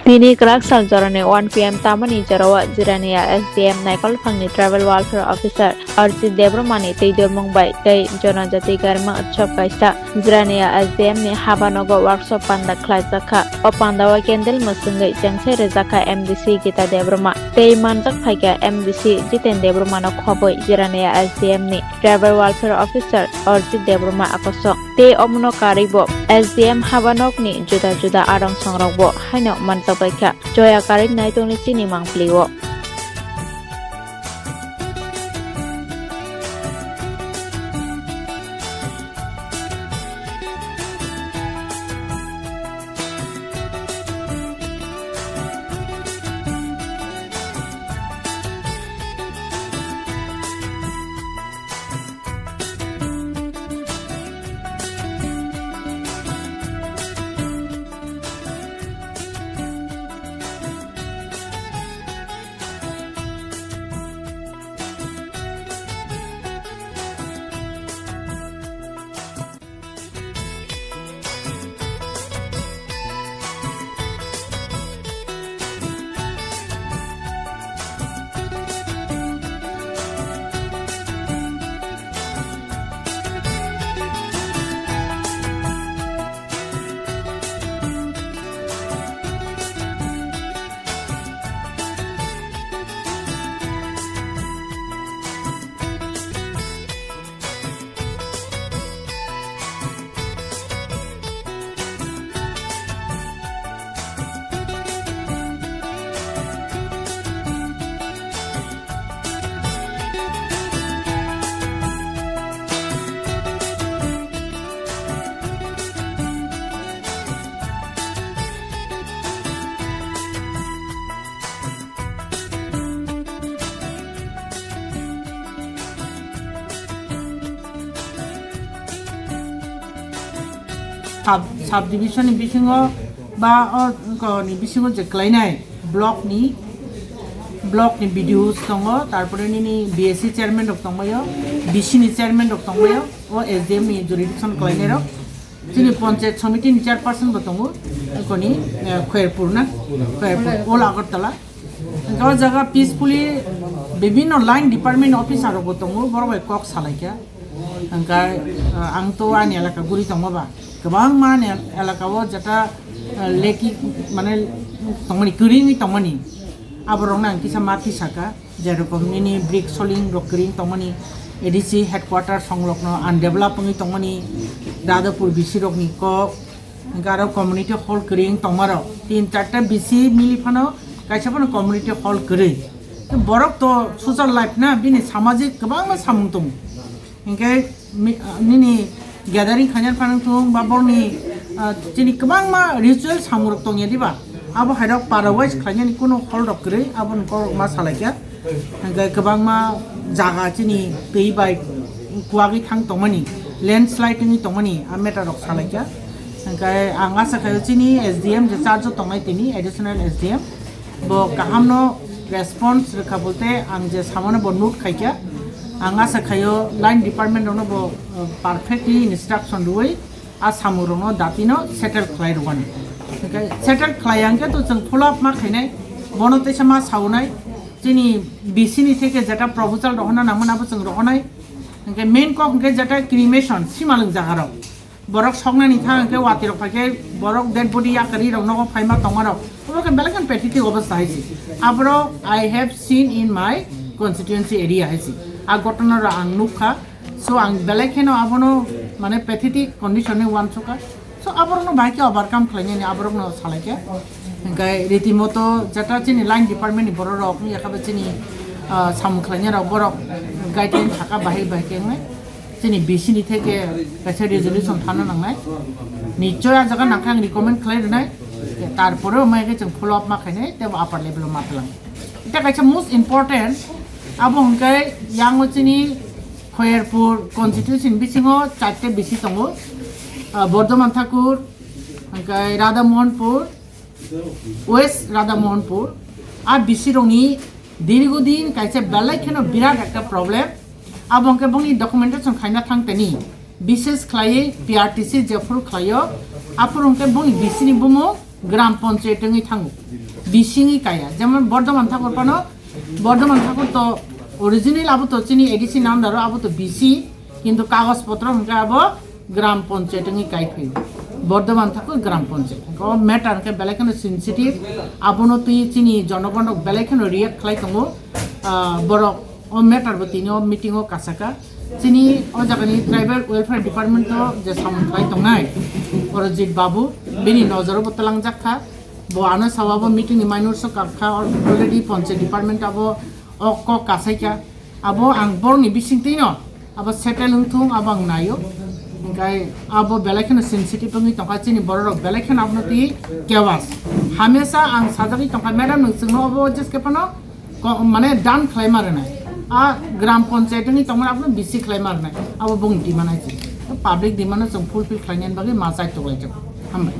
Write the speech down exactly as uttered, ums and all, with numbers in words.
Tini kwrak sal jorani one P M tamani jorao Jirania S D M Naikolphangni Tribal Welfare Officer Arjit Debbarmani twi dormung bai tei Jonojati Garima Utsav kaisa Jirania S D M ni habanogo workshop panda khlaijakha. O pandao candle mwswngwi chengsai rwjakha M D C Gita Debbarma tei manjak phaikha M D C Jiten Debbarmano khobwi Jirania S D M ni Tribal Welfare Officer Arjit Debbarma akosong. Tei omono karwibo S D M habanokni juda juda arong songrokbo haino manjakbaikha. Joya karwi naitongni chini mangpili o. Sub, subdivision ni bisingo ba o, ko ni bisingo je khlainai block ni, block ni B D Os tongo, tarpore nini B S C chairman rok tongbaio, B C ni chairman rok tongbaio, o S D M ni jurisdiction khlainai rok. Chini panchayat somiti ni chairperson bo tongo, koni, eh, Khairpur na, Khairpur, Old Agartala. Hingke o jaga peacefully bibinno line department officer rok bo tongo, borok bai kok salaikha. Hingke, eh, ang to ani elaka guri tongo ba, kwbangma ani elaka o jeta, eh, leki, mane, tongmani, kwrwngwi tongmani, aborokno ang kisa ma tisaka. Jerokom nini brick soling rok kwrwng tongmani, A D C headquarter songlokno undevelop wngwi tongmani, Radhapur B C rokni kok, hingke aro community hall kwrwng tongmarok tin charta B C mili phano kaisa phano community hall kwrwi. Borok to social life na, bini samajik kwbangma samung tongo. Hingke mi-, ah, nini gathering khainani phano thung ba borokni, ah, chini kwbangma ritual samung rok tongya diba? Abo hairok para wise khlainani kuno hall rok kwrwi, aboni kok rok ma salaikha. Hingke kwbangma jaga chini twi bai kuwagwi thang tongmani, landslide wngwi tongmani, a matter rok salaikha. Hingke ang asa khaio chini S D M je charge o tongnai tini additional S D M, bo kahamno response rwkha bolte ang je samano bo note khaikha. Ang asa khaio line department rokno bo, uh, perfectly instruction rwui a samung rokno datino settle khlai rwani. Hingke settle khlai hingke to chwng follow up ma khainai, bono teisa ma saunai, chini B C ni theke jeta proposal rohorna nangmani abo chwng rohornai. Hingke main kok hingke jeta cremation simalwng jaga rok. Borok soknani thang khe watwi rok phai khe borok dead body yakarwi rok nogo phaima tongma rok. Obo khe belai kheno pathetic obostha hai se. Aborok I have seen in my constituency area hai se. A gotona rok ang nukha. So ang belai kheno abono mane pathetic condition ni uansukha. So aborokno bahai khe overcome khlainani aborokno salai khe. Hingkhe riti moto jeta chini line department ni borok rok wngya khe chini, ah, samung khlainai rok borok guideline thaka bahai bahai khe wngnai. Chini B C ni theke kaisa resolution thana nangnai. Nichoi a jaga nangkha ang recommend khlai rwnai. Tarpore o mai khe chwng follow up ma khainai, tebo upper level o ma tlang. Ita kaisa most important, abo hwnkhe yango chini Khairpur constituency bisingo charta B C tongo. Ah, Bordhoman Thakur, hwnkhe Radha Mohanpur, West Radha Mohanpur, a B C rokni dirgodin kaisa belai kheno birat ekta problem. Abo hwnkhe bongni documentation khaina thang tani, bises khlaiwi P R T C jephuru khlaio, aphuru hwnkhe bongni B C ni bumung Gram Panchayat wngwi thango, B C wngwi kaya. Jemon Bordhoman Thakur phano, Bordhoman Thakur to original abo to chini A D C namdaro, abo to B C, kintu kagoj potro hwnkhe abo Gram Panchayat wngwi kai phaio. Bordhoman Thakur Gram Panchayat. O matter hwnkhe belai kheno sensitive, abono twi chini jonogon rok belai kheno react khlai tongo. Ah, borok o matter bo tini o meeting o kasaka. Chini o jagani Tribal Welfare Department o je samung khlai tongnai Porojit Babu, bini nojoro bo twlangjak kha. Bo ano sawa bo meeting ni mainor so kakha, already Panchayat Department abo o kok kasai kha. Abo ang borni bising twi no abo settle wng thung, abo ang naio. Hingkai abo belai kheno sensitive wngwi tongkha chini borok rok, belai kheno abono twi kewas. Hamesa ang sajagwi tongkha, madam, nwng chwngno abo jeske phano ko-, mane dan khlai ma rwnai. A Gram Panchayat wngwi tongmani abono B C khlai ma rwnai. Abo bongni demand hai se. Public demand no chwng fulfill khlainani bagwi ma chai toklai jago. Hambai.